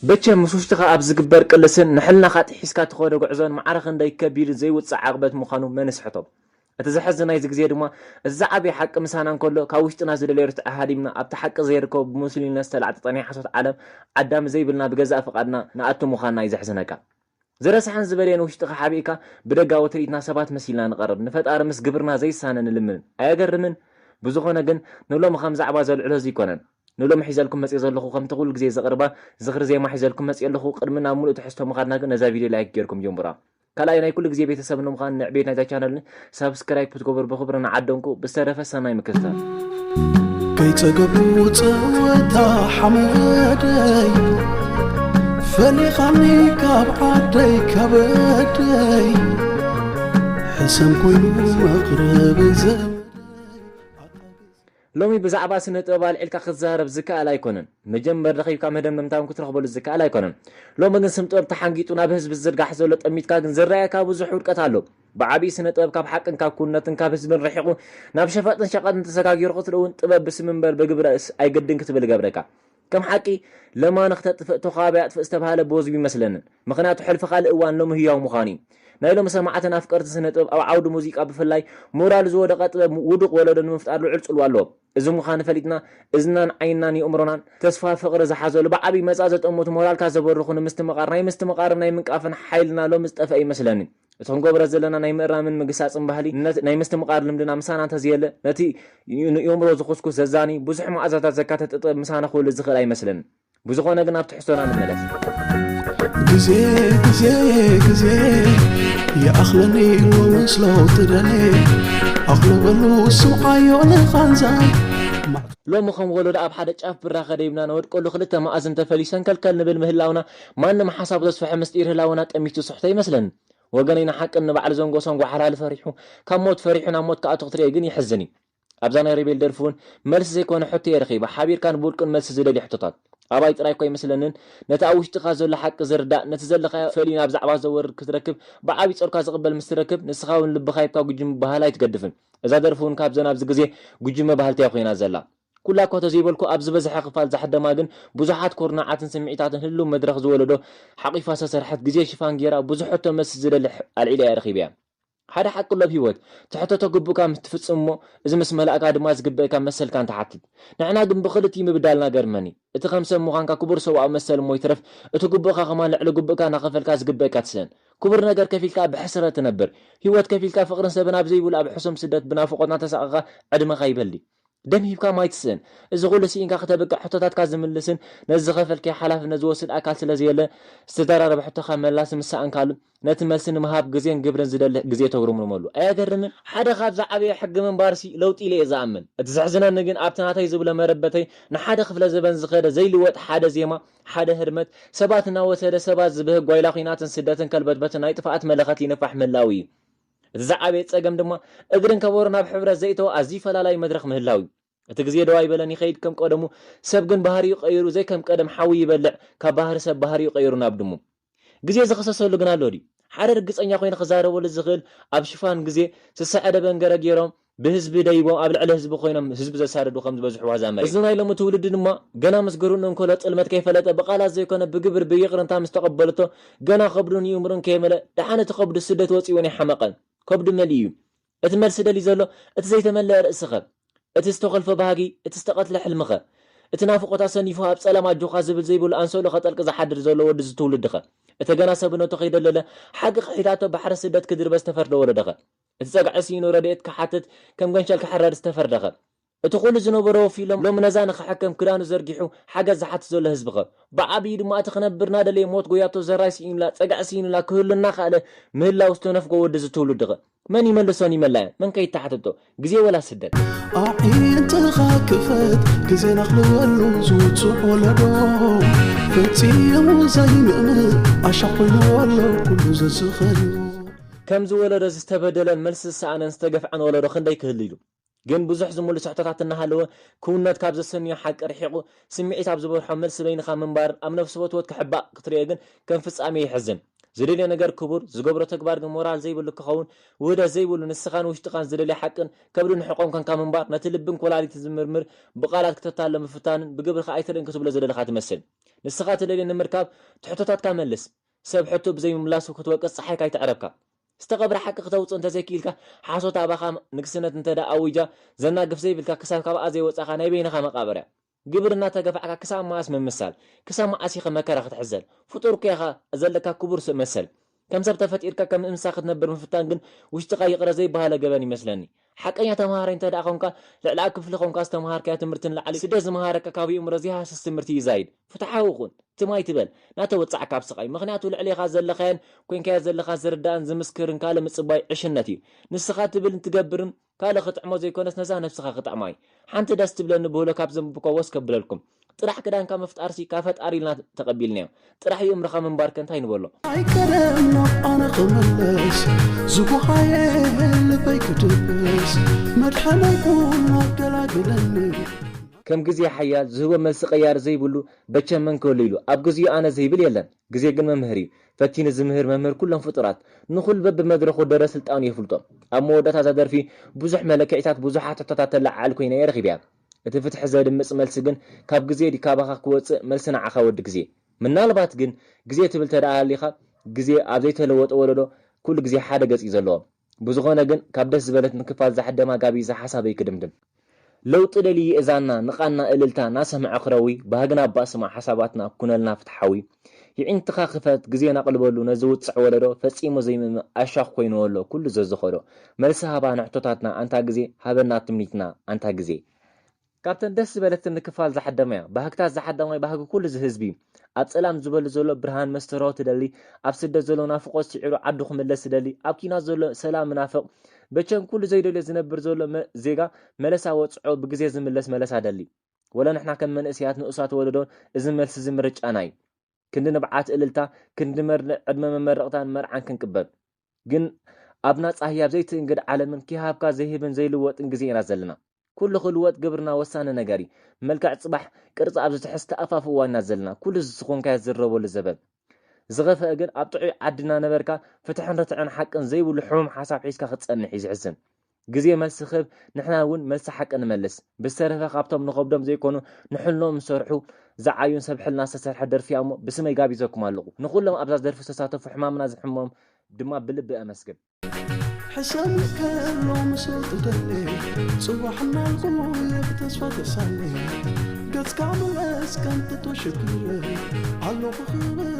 በቸ ምስ ውሽጥኻ ኣብ ዝግበር ቅልስን ንሕልናኻ ጥሒስካ ትኸዶ ጉዕዞን ማዕረ ክንደይ ከቢድን ዘይውጻእ ዓቕበት ምዃኑ መን ስሕቶ? እቲ ዘሕዝን ናይዚ ግዜ ድማ፣ እዚ ዝዓበየ ሓቂ ምሳና እንከሎ፣ ካብ ውሽጥና ዝደለዮ ርትዒ ሃዲምና፣ ኣብቲ ሓቂ ዘይርከቡ ብሙስሊምነት ዝተላዕጠጠ ናይ ሓሶት ዓለም ዓዳሚ ዘይብልና ብገዛእ ፍቓድና ንኣቱ ምዃንና እዩ ዘሕዝነካ። ዝረስሐን ዝበለየን ውሽጥኻ ሓቢእካ፣ ብደጋዊ ትርኢትና ሰባት መሲልና ንቐርብ፣ ንፈጣሪ ምስ ግብርና ዘይሳነ ንልምን። ኣየገርምን? ብዝኾነ ግን፣ ንሎሚ ከም ዛዕባ ዘልዕሎ እዚ ኣይኮነን። ንሎሚ ሒዘልኩም መጽየ ዘለኹ፣ ከምቲ ኩሉ ግዜ ዘቕርባ፣ ዝኽሪ ዜማ ሒዘልኩም መጽየ ኣለኹ። ቅድሚ ናብ ምሉእ ትሕዝቶ ምኻድና ግን፣ ነዛ ቪድዮ ላይክ ጌርኩም ጀምሩዋ። ካልኣይ፣ ናይ ኩሉ ግዜ ቤተሰብ ንምዃን ንዕቤት ናይዛ ቻነልን ሳብስክራይብ ክትገብሩ ብኽብሪ ንዓደንቁ። ብዝተረፈ ሰናይ ምክትታል። ከይጸገቡ ጸወታ ሓመደይ፣ ፈሊኻኒ ካብ ዓደይ ከበደይ፣ ሕሰም ኮይኑ መቕረበይ ዘመደይ። ሎሚ ብዛዕባ ስነ ጥበብ ኣልዒልካ ክትዛረብ ዝከኣል ኣይኮነን። መጀመር ረኺብካ መደምደምታ እውን ክትረኽበሉ ዝከኣል ኣይኮነን። ሎሚ ግን ስም ጥበብ ተሓንጊጡ ናብ ህዝቢ ዝዝርጋሕ ዘሎ ጠሚትካ ግን ዝረኣየካ ብዙሕ ውድቀት ኣሎ። ብዓብዪ ስነ ጥበብ ካብ ሓቅን ካብ ኩነትን ካብ ህዝብን ርሒቑ ናብ ሸፈጥን ሸቐጥን ተሰጋጊሩ ክትርኢ እውን ጥበብ ብስም እምበር ብግብረስ ኣይግድን ክትብል ይገብረካ። ከም ሓቂ ለማኒ ክተጥፍእ ተኻባቢ ኣጥፍእ ዝተባህለ ብወዝቢ ይመስለንን። ምኽንያቱ ሕልፊ ካልእ እዋን ሎሚ ህያው ምዃኑ እዩ። ናይ ሎሚ ሰማዕትን ኣፍቀርቲ ስነ ጥበብ ኣብ ዓውዲ ሙዚቃ ብፍላይ ሞራሉ ዝወደቐ ጥበብ ውዱቕ ወለዶ ንምፍጣር ልዑል ጽልዋ ኣለዎ። እዚ ምዃኑ ፈሊጥና እዝናን ዓይንናን የእምሮናን ተስፋ ፍቕሪ ዝሓዘሉ ብዓብዪ መጻኢ ዘጠምቱ ሞራልካ ዘበርኹ ንምስትምቓር ናይ ምስትምቓርን ናይ ምንቃፍን ሓይልና ሎሚ ዝጠፍአ ይመስለኒ። እቲ ክንገብሮ ዘለና ናይ ምእራምን ምግሳጽን ባህሊ ነት-፣ ናይ ምስትምቓር ልምድና ምሳና እንተዘየለ ነቲ ን-፣ ንየእምሮ ዝኹስኩስ ዘዛኒ ብዙሕ መኣዛታት ዘካተተ ጥበብ ምሳና ክውልድ ዝኽእል ኣይመስለንን። ብዝኾነ ግን ኣብ ትሕዝቶና ንመለስ። ግዜ ግዜ ግዜ ይኣኽለኒ እሞ ምስ ለውጢ ደልየ ኣቕልበሉ ስምዓዮ ንቓንዛ። ሎሚ ከም ወለዶ ኣብ ሓደ ጫፍ ብራኸ ደይብና ነወድቀሉ ክልተ መኣዝን ተፈሊሰን ከልከል ንብል ምህላውና ማንም ሓሳብ ዘስፍሐ ምስጢር ህላወና ጠሚቱ ስሕቶ ይመስለኒ። ወገነይ ንሓቅን ንባዕሊ ዘንጎሶን ጓሓላሊ ፈሪሑ ካብ ሞት ፈሪሑ ናብ ሞት ክኣቱ ክትሪኦ ግን የሕዝን እዩ። ኣብዛ ናይ ሬቤል ደርፊ እውን መልሲ ዘይኮነ ሕቶ እየ ረኺበ። ሓቢርካን ብውልቅን መልሲ ዝደልዩ ሕቶታት። ኣባይ ጥራይ እኳ ኣይመስለንን፣ ነቲ ኣብ ውሽጥኻ ዘሎ ሓቂ ዝርዳእ፣ ነቲ ዘለኻዮ ፈልዩ ናብ ዛዕባ ዘወርድ ክትረክብ፣ ብዓብዪ ጾርካ ዝቕበል ምስ ትረክብ፣ ንስኻ እውን ልብኻ ሂብካ ጉጅም ምብሃል ኣይትገድፍን። እዛ ደርፊ እውን ካብዘን ኣብዚ ግዜ ጉጅመ በሃልቲ እያ ኮይና ዘላ። ኩላ እኳ ተዘይበልኩ፣ ኣብ ዝበዝሐ ክፋል ዛሕደማ ግን ብዙሓት ኩርናዓትን ስምዒታትን ህሉው መድረኽ ዝወለዶ ሓቒፋ ዝተሰርሐት ግዜ ሽፋን ገይራ ብዙሕ ሕቶ መልሲ ዝደሊ ኣልዒላ እያ ረኺበያ። ሓደ ሓቂ ኣሎ ኣብ ህይወት፣ ትሕተቶ ግቡእካ ምስ ትፍጽም እሞ፣ እዚ ምስ መላእካ ድማ ዝግበእካ መሰልካ እንተ ሓትት። ንሕና ግን ብኽልቲኡ ምብዳልና ገርመኒ። እቲ ከም ሰብ ምዃንካ ክቡር ሰብኣዊ መሰል እሞ ይትረፍ፣ እቲ ግቡእካ ከማን ልዕሊ ግቡእካ እናኸፈልካ ዝግበእካ ትስእን። ክቡር ነገር ከፊልካ ብሕስረት ትነብር። ህይወት ከፊልካ ፍቕርን ሰብን ኣብ ዘይብሉ ኣብ ሕሱም ስደት ብናፍቖት እናተሳቐኻ ዕድመኻ ይበሊ። ደም ሂብካ ማይ ትስእን። እዚ ኩሉ ስኢንካ ክተብቅዕ ሕቶታትካ ዝምልስን ነዚ ዝኸፈልካዮ ሓላፍነት ዝወስድ ኣካል ስለ ዘየለ፣ ዝተደራረበ ሕቶኻ መላሲ ምስ ሰኣንካሉ፣ ነቲ መልሲ ንምሃብ ግዜን ግብርን ዝደሊ ግዜ ተጉርምርመሉ። ኣየገርምን? ሓደ ካብ ዝዓበየ ሕጊ ምንባርሲ ለውጢ ኢለ እየ ዝኣምን። እቲ ዘሕዝነኒ ግን ኣብቲ ናተይ ዝብሎ መረበተይ ንሓደ ክፍለ ዘበን ዝኸደ ዘይልወጥ ሓደ ዜማ፣ ሓደ ህርመት፣ ሰባት እናወሰደ ሰባት ዝብህግ ጓይላ ኲናትን ስደትን ከልበትበትን ናይ ጥፍኣት መለኸት ይንፋሕ ምህላዉ እዩ። እቲ ዝዓበየ ጸገም ድማ እግርን ከበሮን ኣብ ሕብረት ዘእተወ ኣዝዩ ፈላላዪ መድረኽ ምህላዉ እዩ። እቲ ግዜ ደው ኣይበለን ይኸይድ ከም ቀደሙ። ሰብ ግን ባህሪኡ ቀይሩ፣ ዘይከም ቀደም ሓዊ ይበልዕ፣ ካብ ባህሪ ሰብ ባህሪኡ ቀይሩ ናብ ድሙ። ግዜ ዝኽሰሰሉ ግን ኣሎ ድዩ? ሓደ ርግጸኛ ኮይኑ ክዛረበሉ ዝኽእል ኣብ ሽፋን ግዜ ስስዐ ደበንገረ ገይሮም ብህዝቢ ደይቦም ኣብ ልዕሊ ህዝቢ ኮይኖም ህዝቢ ዘሳድዱ ከም ዝበዝሑ ዋዛ መሬት። እዚ ናይ ሎሚ ትውልዲ ድማ ገና ምስ ገርኡ እንከሎ ጥልመት ከይፈለጠ ብቓላት ዘይኮነ ብግብሪ ብይቕርንታ ምስ ተቐበልቶ ገና ከብዱን ይእምሩን ከየመለ ደሓን እቲ ከብዱ ስደት ወፂኡ እውን ይሓመቐ። ከብዱ መሊኡ እዩ። እቲ መልሲ ደልዩ ዘሎ፣ እቲ ዘይተመልአ ርእስኸ? እቲ ዝተኾልፈ ባህጊ፣ እቲ ዝተቐትለ ሕልምኸ? እቲ ናፍቖት ኣሰኒፉ ኣብ ጸለማ ኣጆኻ ዝብል ዘይብሉ ኣንሶሎ ከጠልቂ ዝሓድር ዘሎ ወዲ እዚ ትውልድኸ? እቲ ገና ሰብነቱ ከይደለለ ሓቂ ክሒዳቶ ባሕሪ ስደት ክድርበ ዝተፈርደ ወለደኸ? እቲ ጸግዒ ስኢኑ ረድኤት ክሓትት ከም ገንሸል ክሕረድ ዝተፈርደኸ? እቲ ኩሉ ዝነበሮ ወፊሎም ሎም ነዛ ንኽሕከም ክዳኑ ዘርጊሑ ሓገዝ ዝሓትት ዘሎ ህዝብኸ? ብዓብዩ ድማ እቲ ክነብር እናደለየ ሞት ጎያቶ ዘራይ ስኢኑላ፣ ጸግዒ ስኢኑላ ክህሉ እናኸኣለ ምህላው ዝተነፍጎ ወዲ እዚ ትውልድኸ? መን ይመልሶ ንመላዮ? መን ከ ይተሓተቶ? ግዜ ወላ ስደት? ኣዒንትኻ ክፈት፣ ግዜ ነኽልበሉ ዝውጽእ ወለዶ። ፈጺሙ ዘይምእምእ ኣሻቕ ኮይኑ ኣሎ ኩሉ ዘዝኸዩ። ከምዚ ወለዶ ዝተበደለን መልሲ ዝሰኣነን ዝተገፍዐን ወለዶ ክንደይ ክህሉ ኢሉ? ግን ብዙሕ ዝምልሶ ሕቶታት እናሃለወ፣ ክውንነት ካብ ዘሰንዮ ሓቂ ርሒቑ፣ ስምዒት ኣብ ዝበርሖ መልሲ በይንኻ ምንባር ኣብ ነፍሲ ፈትወት ክሕባእ ክትሪኦ ግን ከም ፍጻሜ የሕዝን። ዝደልዮ ነገር ክቡር፣ ዝገብሮ ተግባር ግን ሞራል ዘይብሉ ክኸውን፣ ውህደት ዘይብሉ ንስኻን ውሽጥኻን ዝደልዮ ሓቅን ከብድን ሕቖን ኮንካ ምንባር፣ ነቲ ልብን ኮላሊትን ዝምርምር፣ ብቓላት ክተታሎ ምፍታንን ብግብርኻ ኣይትርእን ክትብሎ ዝደለኻ ትመስል። ንስኻ ትደልዮ ንምርካብ ትሕቶታትካ መልስ። ሰብ ሕቶ ብዘይምምላሱ ክትወቅስ ጸሓይካ ኣይተዕረብካ። ዝተቐብረ ሓቂ ክተውጽእ እንተዘይክኢልካ፣ ሓሶት ኣባኻ ንግስነት እንተ ደኣ ኣዊጃ፣ ዘናግፍ ዘይብልካ ክሳብ ካብኣ ዘይወጻኻ ናይ በይንኻ መቓብር እያ። ግብር እናተገፋዕካ ክሳብ መዓስ ምምሳል? ክሳብ መዓስ ኢኻ መከራ ክትሕዘል? ፍጡር እኮ ኢኻ ዘለካ ክቡር ስእ መሰል። ከም ሰብ ተፈጢርካ ከም እንስሳ ክትነብር ምፍታን ግን ውሽጥኻ ይቕረ ዘይበሃለ ገበን ይመስለኒ። ሓቀኛ ተምሃራይ እንተ ደኣ ኾንካ፣ ልዕሊ ኣብ ክፍሊ ኾንካ ዝተምሃርካዮ ትምህርቲ ንላዕሊ ስደት ዝመሃረካ ካብ የእምሮ ዘይሃስስ ትምህርቲ ይዛይድ። ፍትሓዊ ኩን። ትም ኣይትበል። ናተወጻዕካ ኣብ ስቓይ። ምኽንያቱ ልዕሌኻ ዘለኻዮን ኮንካዮ ዘለኻ ዝርዳእን ዝምስክርን ካልእ ምጽባይ ዕሽነት እዩ። ንስኻ ትብልን ትገብርን ካልእ ክጥዕሞ ዘይኮነስ ነዛ ነብስኻ ክጥዕማ እዩ። ሓንቲ ደስ ትብለኒ ብህሎ ካብ ዘንብብኳ ወስ ከብለልኩም። ጥራሕ ክዳንካ ምፍጣርሲ ካብ ፈጣሪ ኢልና ተቐቢልናዮ። ጥራሕ ይእምርኻ ምንባር ከ እንታይ ንበሎ? ኣይቀደም ናብ ኣነ ክምለስ ዝጉሃየ ልበይ ክድብስ መድሓነይ ኩን ኣገላግለኒ። ከም ግዜ ሓያል ዝህቦ መልሲ ቀያሪ ዘይብሉ በቸ መን ክህሉ ኢሉ ኣብ ግዚኡ ኣነ ዘይብል የለን። ግዜ ግን መምህር እዩ። ፈቲኑ ዝምህር መምህር ኩሎም ፍጡራት። ንኹሉ በብመድረኹ ደረ ስልጣኑ የፍልጦ። ኣብ መወዳእታ እዛ ደርፊ ብዙሕ መለክዒታት ብዙሓት ሕቶታት ተለዓዕል ኮይነ እየ ረኺበያ። እቲ ፍትሒ ዘድምጽ መልሲ ግን ካብ ግዜ ድዩ ካባኻ ክወጽእ መልሲ ንዓኻ ወዲ ግዜ። ምናልባት ግን ግዜ ትብል ተደኣ ሃሊኻ ግዜ ኣብ ዘይተለወጠ ወለዶ ኩሉ ግዜ ሓደ ገጽ እዩ ዘለዎ። ብዝኾነ ግን ካብ ደስ ዝበለትኒ ክፋል ዛሕደማ ጋብዛ ሓሳበይ ክድምድም። ለውጢ ደልዩ የእዛና ንቓና እልልታ ናሰምዐ ክረዊ ባህግና ኣባስማ ሓሳባትና ኩነልና ፍትሓዊ የዒንትኻ ክፈት ግዜና ኣቕልበሉ ነዚ ውጽዕ ወለዶ ፈጺሙ ዘይምእምእ ኣሻኽ ኮይንዎ ኣሎ ኩሉ ዘዝኸዶ መልሲ ሃባ ንሕቶታትና ኣንታ ግዜ ሃበና ትምኒትና ኣንታ ግዜ። ካብተን ደስ ዝበለትኒ ክፋል ዛሓደማያ ባህግታት ዛሓደማይ ባህጊ ኩሉ እዚ ህዝቢ ኣብ ጸላም ዝበሉ ዘሎ ብርሃን መስተርሆ ትደሊ ኣብ ስደት ዘሎ ናፍቖት ስዒሩ ዓዱ ክምለስ ትደሊ ኣብ ኪናት ዘሎ ሰላም ምናፍቕ በቸን ኩሉ ዘይደልዮ ዝነብር ዘሎ መ- ዜጋ መለሳ ወጽዖ ብግዜ ዝምለስ መለሳ ደሊ ወላ ንሕና ከም መንእሰያት ንኡሳት ወለዶ እዚ መልሲ እዚ ምርጫና እዩ ክንዲ ንብዓት እልልታ ክንዲ መርድእ ዕድመ መመረቕታን መርዓን ክንቅበል ግን ኣብ ናጻ ህያብ ዘይትእንግድ ዓለምን ኪሃብካ ዘይህብን ዘይልወጥን ግዜ ኢና ዘለና ኩሉ ክልወጥ ግብርና ወሳኒ ነገር እዩ። መልክዕ ጽባሕ ቅርጺ ኣብ ዝትሕዝ ተኣፋፍ እዋን ኢና ዘለና። ኩሉ ዝዝኾንካዮ ዝረበሉ ዘበን። ዝኸፍአ ግን ኣብ ጥዑይ ዓዲ እናነበርካ ፍትሕን ርትዕን ሓቅን ዘይብሉ ሕሙም ሓሳብ ሒዝካ ክትጸንሕ እዩ ዝሕዝን። ግዜ መልሲ ክህብ ንሕና እውን መልሲ ሓቂ ንመልስ። ብዝተረፈ ካብቶም ንኸብዶም ዘይኮኑ ንሕልኖም ዝሰርሑ ዝዓዩን ሰብ ሕልና ዝተሰርሐ ደርፊ እያ እሞ ብስመይ ጋቢዘኩም ኣለኹ። ንኹሎም ኣብዛ ደርፊ ዝተሳተፉ ሕማምና ዝሕሞም ድማ ብልቢ ኣመስግን። ሕሰም ከሎ ምስል ትደሊ ጽዋሕ እናልኩ ብተስፋ ተሳሊ ገጽካ ምለስ ከምጥጦ ሽግር ኣለኹ ክብል